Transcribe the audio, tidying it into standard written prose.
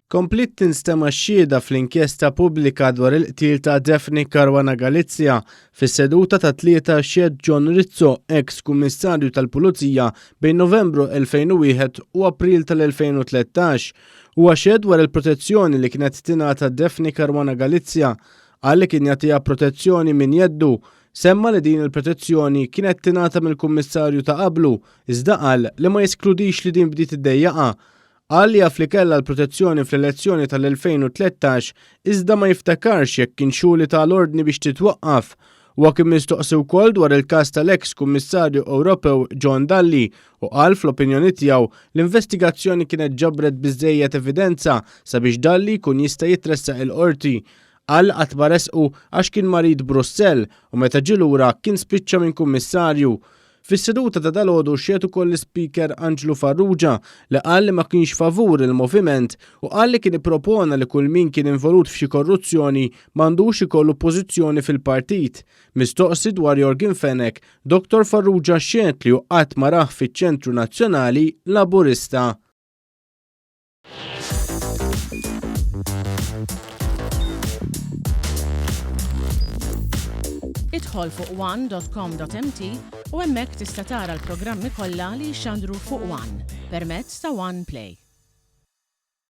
Kompliet tinstema' x-xhieda fl-inkjesta pubblika dwar il-qtil ta' Daphne Caruana Galizia. Fis-seduta tat-Tlieta xehed John Rizzo, eks Kummissarju tal-Pulizija bejn Novembru 2001 u April tal-2013. Huwa xehed dwar il-protezzjoni li kienet tingħata Daphne Caruana Galizia. Qal li kien jagħtiha protezzjoni minn jeddu. Semma li din il-protezzjoni kienet tingħata mill-Kummissarju ta' qablu, iżda qal li ma jeskludix li din bdiet iddejjaqha. Qal li jaf li kellha l-protezzjoni fl-elezzjoni tal-2013 iżda ma jiftakarx jekk kienx hu li ta l-ordni biex titwaqqaf. Huwa kien mistoqsi wkoll dwar il-każ tal-eks Kummissarju Ewropew John Dalli u qal fl-opinjoni tiegħu l-investigazzjoni kienet ġabret biżżejjed evidenza sabiex Dalli jkun jista' jitressaq il-Qorti. Qal li qatt ma ressqu għax kien marid Brussell u meta ġie lura kien spiċċa minn Kummissarju. Fis-seduta ta' dalgħodu xehed ukoll l-Ispeaker Anġlu Farrugia li qal li ma kienx favur il-moviment u qal li kien ippropona li kull min kien involut f'xi korruzzjoni m'għandux ikollu pożizzjoni fil-partit. Mistoqsi dwar Yorgen Fenech, Dottor Farrugia xehed li hu qatt ma rah fiċ-Ċentru Nazzjonali Laburista. Idħol fuq one.com.mt u hemmhekk tista' tara l-programmi kollha li jixxandru fuq One permezz ta' One Play.